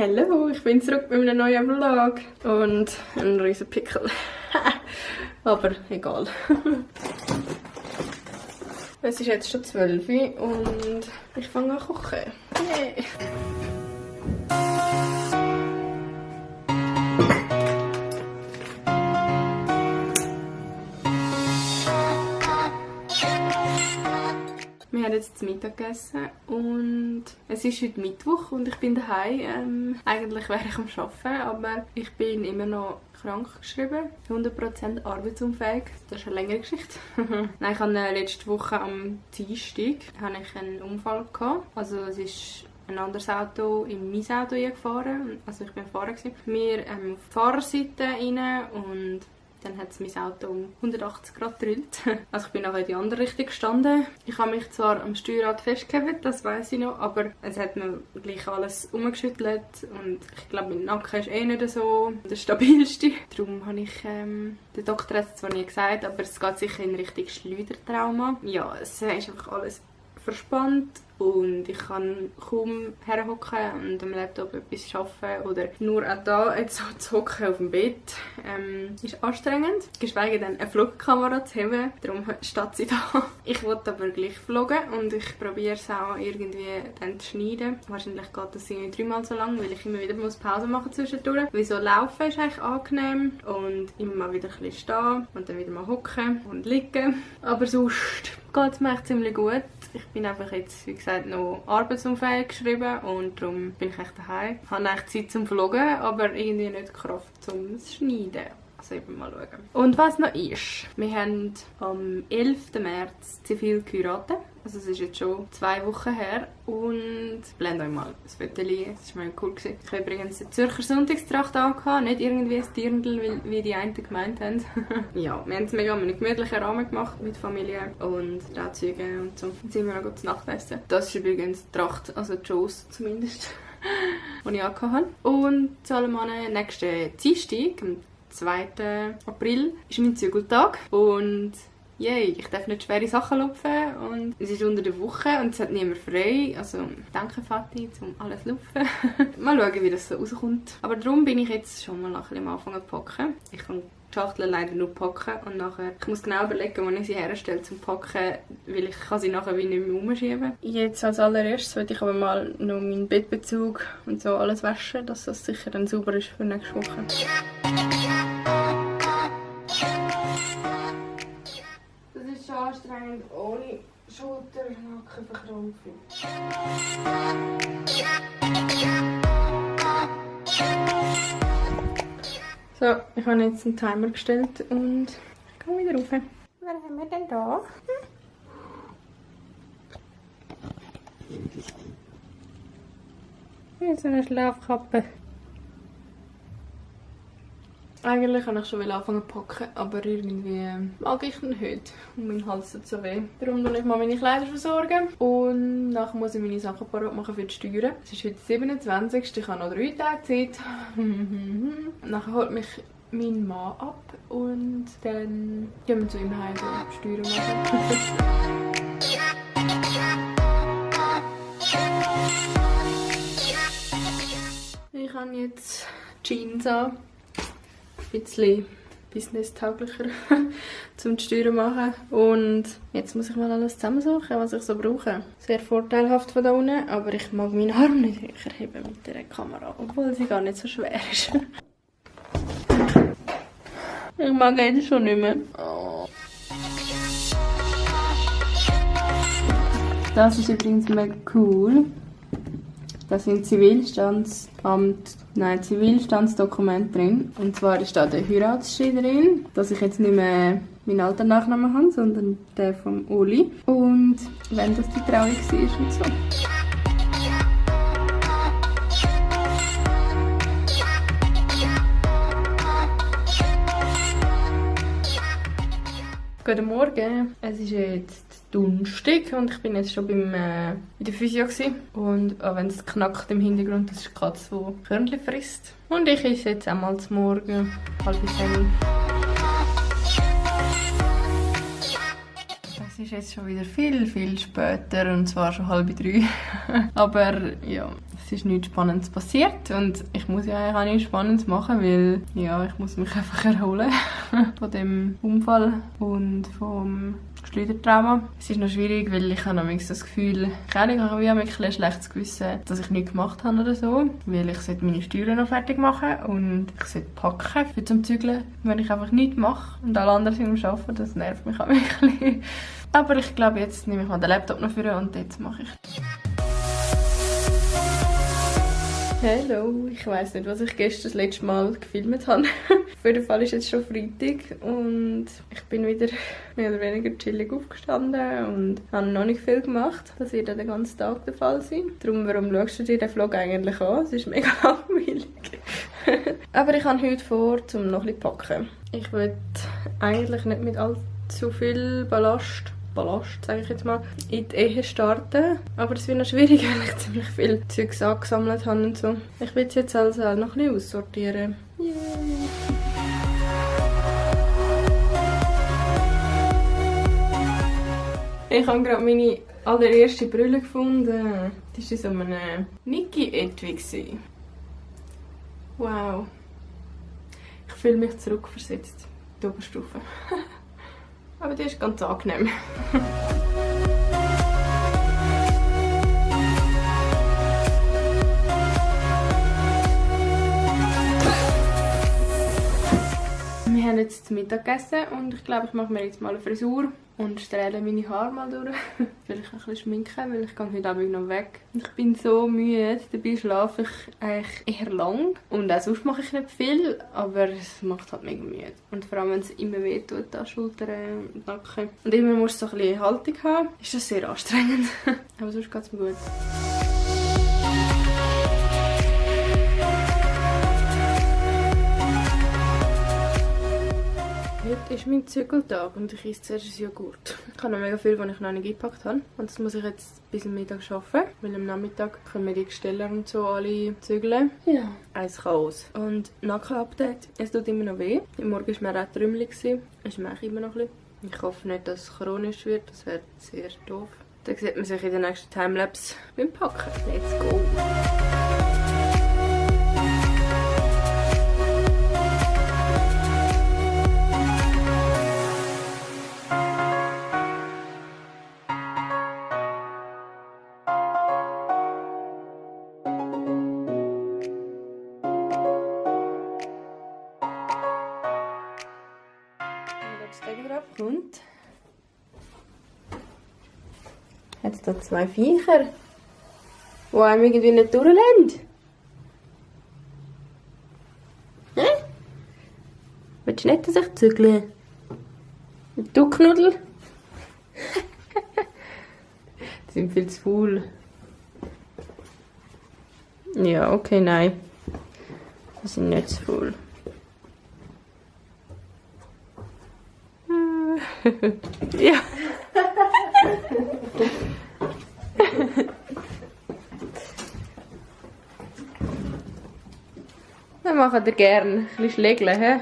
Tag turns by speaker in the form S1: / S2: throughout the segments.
S1: Hallo, ich bin zurück mit einem neuen Vlog und ein riesen Pickel. Aber egal. Es ist jetzt schon 12 Uhr und ich fange an zu kochen. Yeah. Wir haben jetzt Mittag gegessen und es ist heute Mittwoch und ich bin daheim. Eigentlich wäre ich am Arbeiten, aber ich bin immer noch krank geschrieben. 100% arbeitsunfähig. Das ist eine längere Geschichte. Nein, ich hatte letzte Woche am Dienstag einen Unfall gehabt. Also es ist ein anderes Auto in mein Auto gefahren. Also ich bin Fahrer gewesen. Wir auf die Fahrerseite rein und dann hat es mein Auto um 180 Grad gedrillt. Also ich bin nachher in die andere Richtung gestanden. Ich habe mich zwar am Steuerrad festgehalten, das weiss ich noch, aber es hat mir gleich alles umgeschüttelt und ich glaube, mein Nacken ist eh nicht so der stabilste. Darum habe ich, der Doktor hat es zwar nie gesagt, aber es geht sicher in Richtung Schleudertrauma. Ja, es ist einfach alles verspannt und ich kann kaum herhocken und am Laptop etwas arbeiten oder nur auch da jetzt so zu hocken auf dem Bett ist anstrengend. Geschweige denn eine Vlogkamera zu haben, darum steht sie da. Ich wollte aber gleich vloggen und ich probiere es auch irgendwie dann zu schneiden. Wahrscheinlich geht das irgendwie 3-mal so lang, weil ich immer wieder Pause machen zwischendurch. Wieso laufen ist eigentlich angenehm und immer mal wieder ein bisschen stehen und dann wieder mal hocken und liegen. Aber sonst geht es mir echt ziemlich gut. Ich bin einfach jetzt, wie gesagt, noch arbeitsunfähig geschrieben und darum bin ich echt daheim. Ich habe eigentlich Zeit zum Vloggen, aber irgendwie nicht Kraft zum Schneiden. Also eben mal schauen. Und was noch ist, wir haben am 11. März zivil geheiratet. Also es ist jetzt schon 2 Wochen her und blende euch mal das Foto. Das war mega cool. Ich habe übrigens eine Zürcher Sonntagstracht angehabt, nicht irgendwie ein Dirndl, wie die einen gemeint haben. Ja, wir haben es mega einen gemütlichen Rahmen gemacht mit Familie und Trauzeugen und so. Jetzt sind wir noch gut zu Nacht essen. Das ist übrigens die Tracht, also die Shows zumindest, die ich angehabt habe. Und zu allem nächsten Dienstag, am 2. April, ist mein Zügeltag und yay, ich darf nicht schwere Sachen lupfen und es ist unter der Woche und es hat niemand frei. Also danke Vati, um alles zu lupfen. Mal schauen, wie das so rauskommt. Aber darum bin ich jetzt schon mal ein bisschen am Anfang zu packen. Ich kann die Schachtel leider nur packen und nachher, ich muss genau überlegen, wo ich sie herstelle zum Packen, weil ich kann sie nachher wie nicht mehr umschieben. Jetzt als allererstes wollte ich aber mal noch meinen Bettbezug und so alles waschen, dass das sicher dann sauber ist für nächste Woche. Es ist anstrengend ohne Schulter-Nackenverkrampfung. So, ich habe jetzt einen Timer gestellt und ich gehe wieder rauf. Was haben wir denn da? So eine Schlafkappe. Eigentlich kann ich schon anfangen zu packen, aber irgendwie mag ich ihn nicht. Und mein Hals tut so weh. Darum muss ich mal meine Kleider versorgen. Und nachher muss ich meine Sachen parat machen für die Steuern. Es ist heute der 27. Ich habe noch 3 Tage Zeit. Nachher holt mich mein Mann ab und dann gehen wir zu ihm heim und Steuern machen. Ich habe jetzt Jeans an. Ein bisschen business-tauglicher zum Steuern machen. Und jetzt muss ich mal alles zusammensuchen, was ich so brauche. Sehr vorteilhaft von da unten, aber ich mag meinen Arm nicht höher heben mit dieser Kamera, obwohl sie gar nicht so schwer ist. Ich mag jetzt schon nicht mehr. Oh. Das ist übrigens mega cool. Da sind Zivilstandsdokumente drin. Und zwar ist da der Heiratsschein drin, dass ich jetzt nicht mehr meinen alten Nachnamen habe, sondern den vom Uli. Und wenn das die Trauung war und so. Guten Morgen, es ist jetzt Donnerstag und ich bin jetzt schon bei der Physio gewesen. Und auch wenn es knackt im Hintergrund, das ist die Katze, die Körnchen frisst. Und ich esse jetzt einmal zum Morgen, 9:30. Es ist jetzt schon wieder viel später und zwar schon 2:30. Aber ja, Es ist nichts Spannendes passiert und ich muss ja eigentlich auch nichts Spannendes machen, weil ja, ich muss mich einfach erholen von dem Unfall und vom Schleudertrauma. Es ist noch schwierig, weil ich habe manchmal das Gefühl, ich habe wirklich ein schlechtes Gewissen, dass ich nichts gemacht habe oder so, weil ich sollte meine Steuern noch fertig machen und ich sollte packen für zum Zügeln. Wenn ich einfach nichts mache und alle anderen sind am Arbeiten, das nervt mich auch ein bisschen. Aber ich glaube, jetzt nehme ich mal den Laptop noch vor und jetzt mache ich. Hallo, ich weiss nicht, was ich gestern das letzte Mal gefilmt habe. Auf jeden Fall ist jetzt schon Freitag und ich bin wieder mehr oder weniger chillig aufgestanden und habe noch nicht viel gemacht. Das wird dann den ganzen Tag der Fall sein. Darum, warum schaust du dir den Vlog eigentlich an? Es ist mega langweilig. Aber ich habe heute vor, um noch ein bisschen packen. Ich will eigentlich nicht mit allzu viel Ballast, sage ich jetzt mal, in die Ehe starten. Aber es wird noch schwierig, weil ich ziemlich viel Zeugs angesammelt habe und so. Ich will es jetzt also noch ein bisschen aussortieren. Yeah. Ich habe gerade meine allererste Brille gefunden. Das war in so einem Niki-Etui. Wow. Ich fühle mich zurückversetzt in die Oberstufe. Aber die ist ganz angenehm. Wir haben jetzt zu Mittag gegessen und ich glaube, ich mache mir jetzt mal eine Frisur und strähle meine Haare mal durch. Vielleicht ein bisschen schminken, weil ich gehe heute Abend noch weg. Ich bin so müde, dabei schlafe ich eigentlich eher lang. Und auch sonst mache ich nicht viel, aber es macht halt mega müde. Und vor allem, wenn es immer weh tut, da Schultern und Nacken. Und immer musst du so ein bisschen Haltung haben, ist das sehr anstrengend. Aber sonst geht es mir gut. Heute ist mein Zügeltag und ich esse zuerst ein Joghurt. Ich habe noch mega viel, was ich noch nicht eingepackt habe. Und das muss ich jetzt bis am Mittag schaffen, weil am Nachmittag können wir die Gesteller und so alle zügeln. Ja. Ein Chaos. Und Nackenupdate. Es tut immer noch weh. Morgen war mir auch trümmelig. Es merke ich immer noch ein bisschen. Ich hoffe nicht, dass es chronisch wird. Das wäre sehr doof. Dann sieht man sich in der nächsten Timelapse beim Packen. Let's go! Und hat es da zwei Viecher, die einem irgendwie nicht durchlassen. Hä? Willst du nicht, dass ich zügle? Du Knuddel? Die sind viel zu faul. Ja, okay, nein. Die sind nicht zu faul. Ja. Das machen wir gerne. Ein bisschen schlägeln, hä?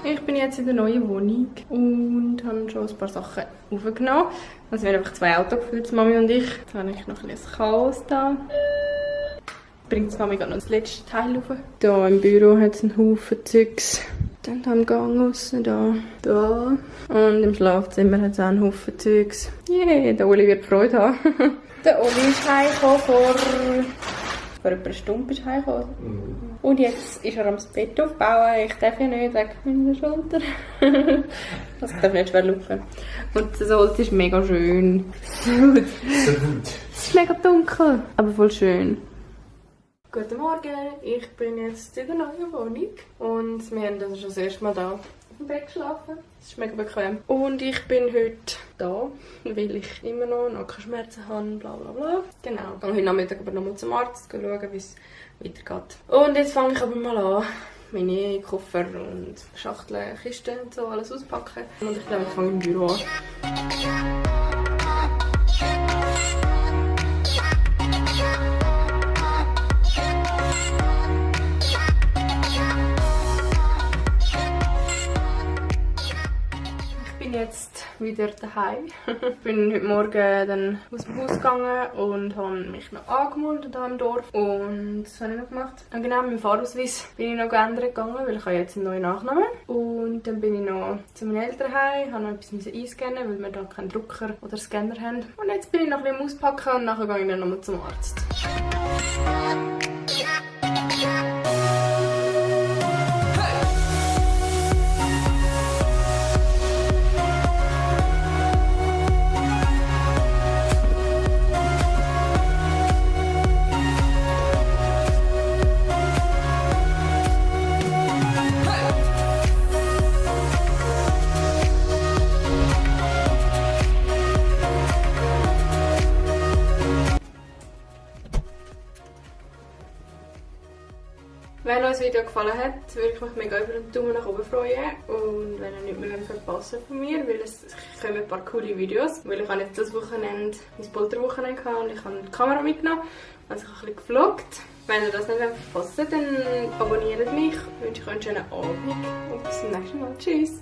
S1: Ich bin jetzt in der neuen Wohnung und habe schon ein paar Sachen aufgenommen. Also wir haben einfach 2 Autos gefüllt, Mami und ich. Jetzt habe ich noch ein bisschen Chaos da. Bringt die Mami gerade noch das letzte Teil rauf. Hier im Büro hat es einen Haufen Zeugs. Dann am Gang aussen, da. Und im Schlafzimmer hat es auch einen Haufen Zeugs. Yeah, der Oli wird Freude haben. Der Oli ist heimgekommen vor etwa einer Stunde bist du heimgekommen. Und jetzt ist er am Bett aufbauen. Ich darf ja nicht, wegen meiner Schulter. Das darf nicht schwer schauen. Und das Holz ist mega schön. Es ist mega dunkel, aber voll schön. Guten Morgen, ich bin jetzt in der neuen Wohnung. Und wir haben also schon das erste Mal da auf dem Bett geschlafen. Es ist mega bequem. Und ich bin heute da, weil ich immer noch Nackenschmerzen habe, bla bla bla. Genau. Ich gehe heute Nachmittag aber nochmal zum Arzt, schauen, wie es weitergeht. Und jetzt fange ich aber mal an, meine Koffer und Schachteln, Kisten und so alles auspacken. Und ich glaube, ich fange im Büro an. jetzt wieder daheim. Ich bin heute Morgen dann aus dem Haus gegangen und habe mich noch angemeldet hier im Dorf. Und was habe ich noch gemacht? Und genau, meinen Fahrausweis bin ich noch geändert gegangen, weil ich habe jetzt einen neuen Nachnamen. Und dann bin ich noch zu meinen Eltern heim, habe noch etwas einscannen, weil wir da keinen Drucker oder Scanner haben. Und jetzt bin ich noch ein bisschen am Auspacken und nachher gehe ich dann nochmal zum Arzt. Wenn euch das Video gefallen hat, würde ich mich mega über einen Daumen nach oben freuen. Und wenn ihr nicht mehr verpassen von mir, weil es kommen ein paar coole Videos. Weil ich habe jetzt das Wochenende mein Polterwochenende gehabt und ich habe die Kamera mitgenommen. Also ich habe ein bisschen gevloggt. Wenn ihr das nicht verpasst, dann abonniert mich. Ich wünsche euch einen schönen Abend und bis zum nächsten Mal. Tschüss!